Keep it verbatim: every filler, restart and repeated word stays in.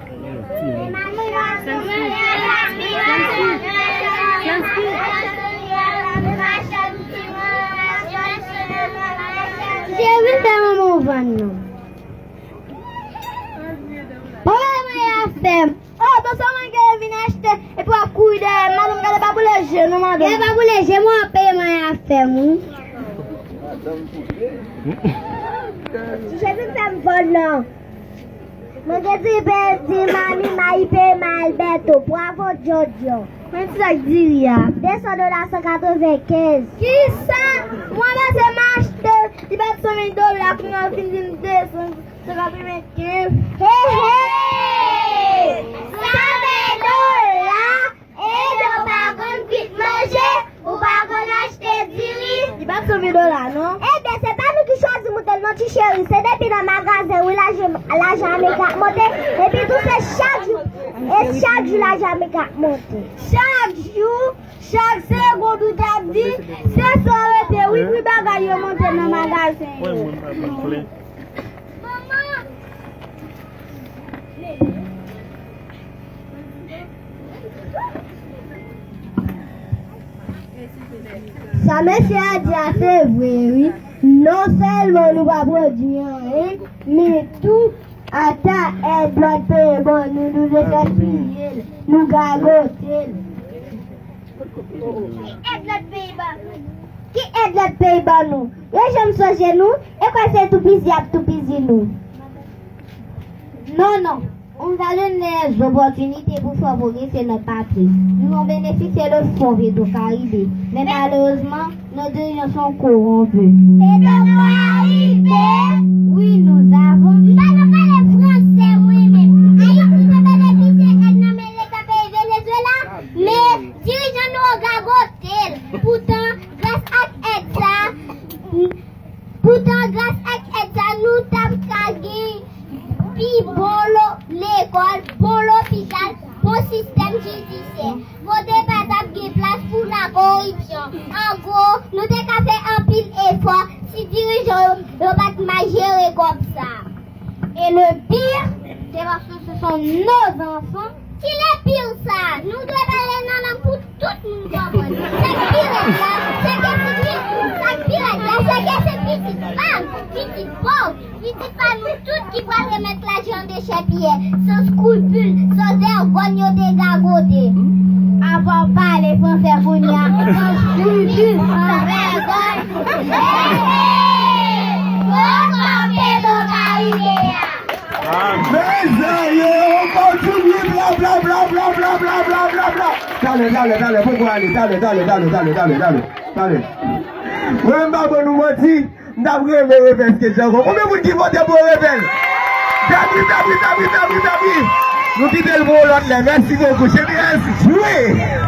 Cheri, fè manman w vann non. Papa mwen ap fè m. Oh, donk se mwen ki vin achte epi w ap kouri dèyè m. Madanm, gade, pa boule je nou, madanm. Gade, pa boule je mwen, w ap peye mwen ap fè m, wi. Cheri, fè m vann non. Mwen gen di pe di mami mayi peye ma Alberto. Bravo, Jojo. Men ti sa k diri a. De san dola san katrevenkenz. Kisa? Mwen panse m achte, li bat san mil dola, kounye a l fin vin de san, san katrevenkenz. He, he! Sa vle dola, e de w pa konn kwit manje, ou pa konn achte diri. Li pa t sove dola, non. Ebyen, se pa nou ki chwazi moute l non, ti cheri. Se depi nan magazen, wi, lajan, lajan Amerik ap monte. Epi tou, se chak jou, e chak jou lajan Amerik ap monte. Chak jou, chak segond ou t ap di, se sa w rete, wi, pri bagay yo monte nan magazen yo. Sa mesye a di a se vre, wi. Non sèlman nou pa pwodui anyen, men tou ata èd lòt peyi ban nou, nou degaspiye l, nou gagote l. Ki èd lòt peyi ban nou? Ki èd lòt peyi ban nou? Yo janm sonje nou? E kwè se toupizi y ap toupizi nou? Non, non. On va donner les opportunités pour faire progresser notre patrie. Nous allons bénéficier de fonds Petro-Caribe. Mais malheureusement, nos dirigeants sont corrompus. Petro-Caribe? Oui, nous avons. M pa nan pale fransè, mwen menm. Ayiti te benefisye èd nan men Leta peyi Venezuela, men dirijan nou yo gagote l. Poutan, gras ak èd sa, poutan, gras ak èd sa, nou t ap ka gen pi bon lo-, lekòl, bon lopital, bon sistèm jidisyè. Kote pa t ap gen plas pou lakoripsyon. An gwo, nou te ka fè anpil efò si dirijan yo, yo pa t mal jere kòb sa. Et le pire, c'est parce que ce sont nos enfants. Ki le pire sa? Nou dwe pale nan lang pou tout moun konprann. Sa k pi rèd la, se ke se pi, sa k pi rèd la, se ke se pitit pa m, pitit pa w, pitit pa nou tout ki pral remèt lajan dechèpiyè, san skrupil, san vègòny yo te gagote. Apa w pale fransè kounye a, san skrupil, san vègòny. Hey, hey! Gwo kòb Petro Caribe a! Mezanmi, on kontinye, bla, bla, bla. Talè, talè, talè, poko ale, talè, talè, talè. Mwen menm pa ban nou manti, m t ap renmen Revel ke Django. Konbyen moun ki vote pou Revel? Dabi, dabi, dabi, dabi, dabi. Nou kite l pou yon lòt lè. Mèsi bokou. Cheri, jwe.